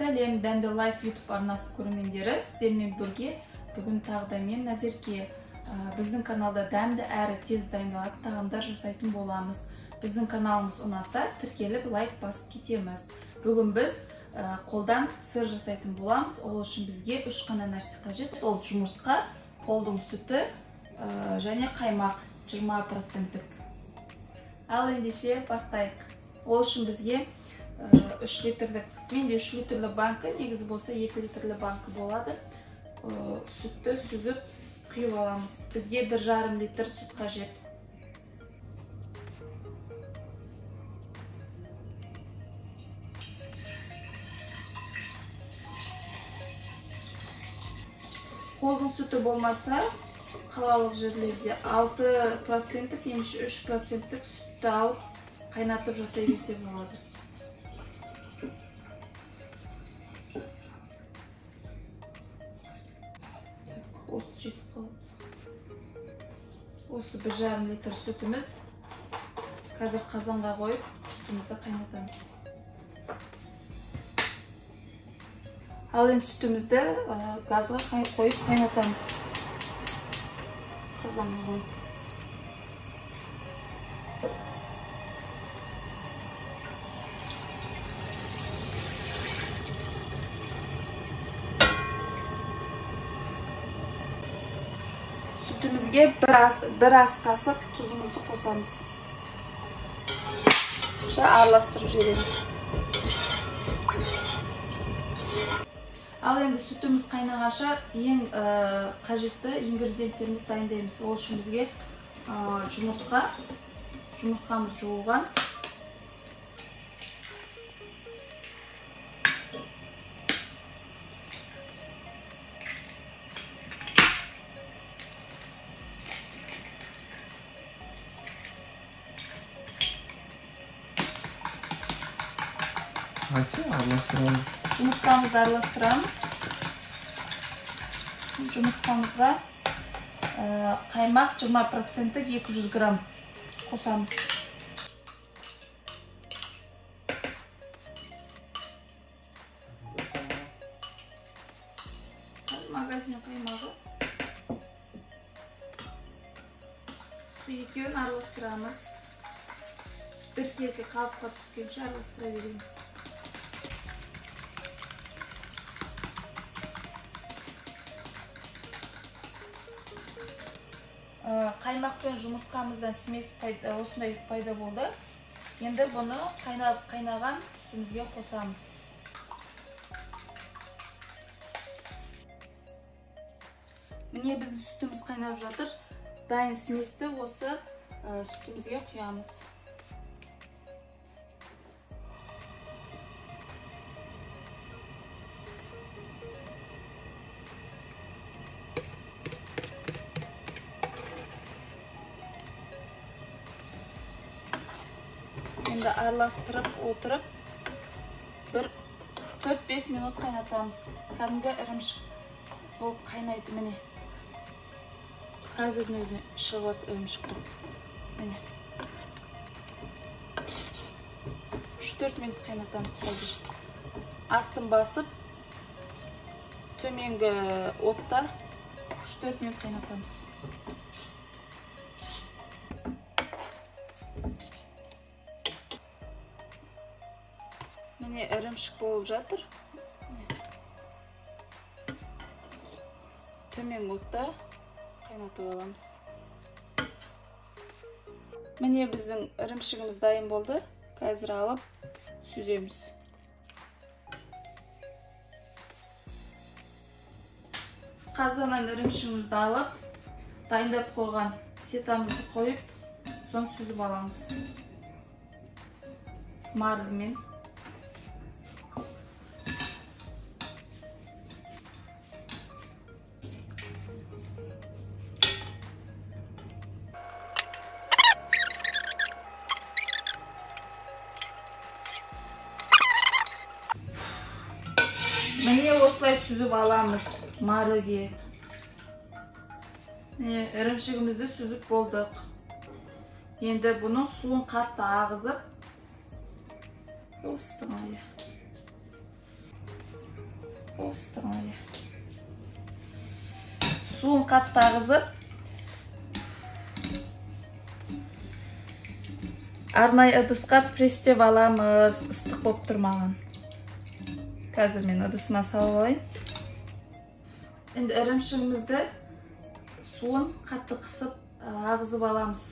Сәлем, Дәмді Лайф YouTube арнасы көрермендері, сіздермен бірге бүгін тағы да мен Назерке. Біздің каналда дәмді әрі тез дайындалатын тағамдар жасайтын боламыз. Біздің каналымыз ұнаса, тіркеліп лайк басып кетеміз. Бүгін біз қолдан сыр жасайтын боламыз. Ол үшін бізге үш қана нәрсе қажет. Ол жұмыртқа, қолдың сүті және қаймақ 20%-тік. Ал ендеше бастайық. Ол үшін бізге 3 литрлік, менде 3 литрлі банкі, негізі болса 2 литрлі банкі болады. Сүтті сүзіп құйып аламыз. Бізге 1,5 литр сүт қажет. Қолдың сүті болмаса, қалалық жерлерде 6%-тік немесе 3%-тік сүтті алып қайнатып жасай берсе болады. Осы жетіп қалады. Осы 1,5 литр сүтіміз. Қазір қазанға қойып, сүтімізді қайнатамыз. Ал енді сүтімізді газға қойып қайнатамыз. Қазанға қойып. Сүтімізге бір ас қасық тұзымызды қосамыз. Араластырып жібереміз. Ал енді сүтіміз қайнағанша ең қажетті ингредиенттерімізді дайындаймыз. Ол үшін бізге жұмыртқа, жұмыртқамыз жуылған. Араластырамыз. Жұмыртқамызды араластырамыз. Жұмыртқамызға қаймақ 20%-тік 200 грамм қосамыз. Магазин қаймағы. Екеуін араластырамыз. Біркелкі қалыпқа түскенше араластыра береміз. Қаймақ пен жұмыртқамыздан смесь осындай пайда болды. Енді бұны қайнаған сүтімізге қосамыз. Міне біздің сүтіміз қайнап жатыр. Дайын сместі осы сүтімізге құямыз. Енді араластырып отырып, бір 4-5 минут қайнатамыз. Кәдімгі ірімшік болып қайнайды, міне. Қазірдің өзіне шығып жатыр ірімшік болып. Міне. 3-4 минут қайнатамыз қазір. Астын басып, төменгі отта 3-4 минут қайнатамыз. Міне ірімшік болып жатыр. Төменгі отта қайнатып аламыз. Міне біздің ірімшігіміз дайын болды. Қазір алып сүземіз. Қазаннан ірімшігімізді алып, дайындап қойған сетамызды қойып, соны сүзіп аламыз. Марлымен. Міне осылай сүзіп аламыз марлыге. Міне ірімшігімізді сүзіп болдық. Енді бұның суын қатты ағызып, ыстың айы. Ыстығын. Суын қатты ағызып, арнайы ыдысқа пресстеп аламыз, ыстық болып тұрмаған. Қазір мен ыдысыма салып алайын. Енді ірімшігімізді суын қатты қысып ағызып аламыз.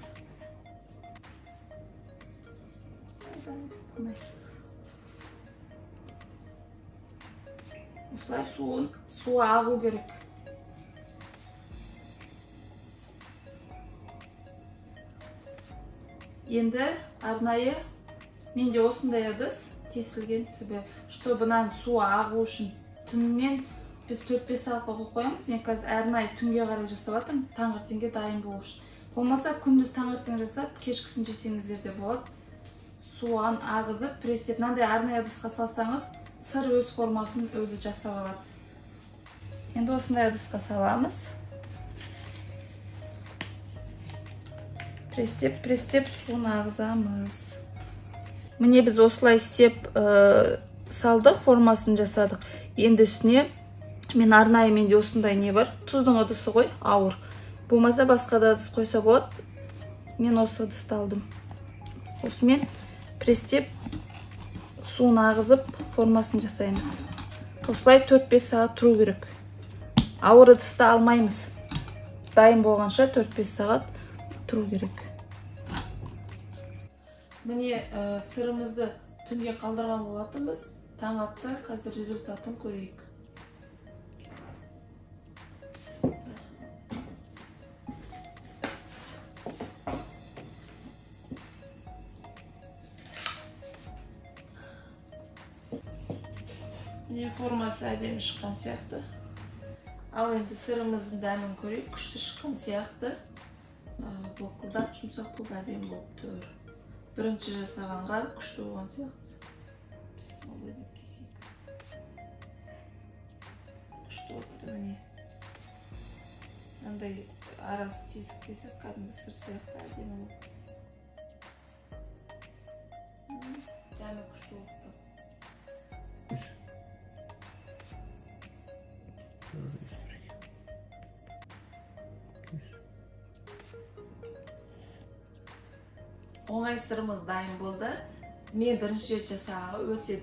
Осылай суы ағу керек. Енді арнайы менде осындай ыдыс тесілген түбі, чтобы мынаның суы ағу үшін түнімен біз 4-5 сағатқа қойып қоямыз. Мен қазір арнайы түнге қарай жасап жатырмын, таңертеңге дайын болу үшін. Болмаса күндіз таңертең жасап, кешкісін жесеңіздер де болады. Суын ағызып, пресстеп, мынандай арнайы ыдысқа салсаңыз, сыр өз формасын өзі жасап алады. Енді осындай ыдысқа саламыз. Пресстеп, суын ағызамыз. Міне біз осылай істеп салдық, формасын жасадық. Енді үстіне мен арнайы менде осындай не бар, тұздың ыдысы ғой, ауыр. Болмаса басқа да ыдыс қойса болады. Мен осы ыдысты алдым. Осымен пресстеп, суын ағызып, формасын жасаймыз. Осылай 4-5 сағат тұру керек. Ауыр ыдысты алмаймыз. Дайын болғанша 4-5 сағат тұру керек. Міне сырымызды түнге қалдырған болатынбыз. Таң атты, қазір результатын көрейік. Міне формасы әдемі шыққан сияқты. Ал енді сырымыздың дәмін көрейік. Күшті шыққан сияқты. Былқылдап жұмсақ болып әдемі болып тұр. Бірінші жасағанға күшті болған сияқты. Бісміллә деп кесейік. Күшті болыпты міне. Мынандай арасы тесік-тесік кәдімгі сыр сияқты әдемі болыпты. Дәмі күшті болыпты. Оңай сырымыз дайын болды. Мен бірінші рет жасағанға өте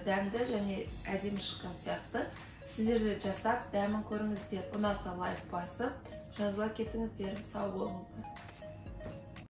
дәмді және әдемі шыққан сияқты. Сіздер де жасап, дәмін көріңіздер. Ұнаса лайк басып, жазыла кетіңіздер. Сау болыңыздар.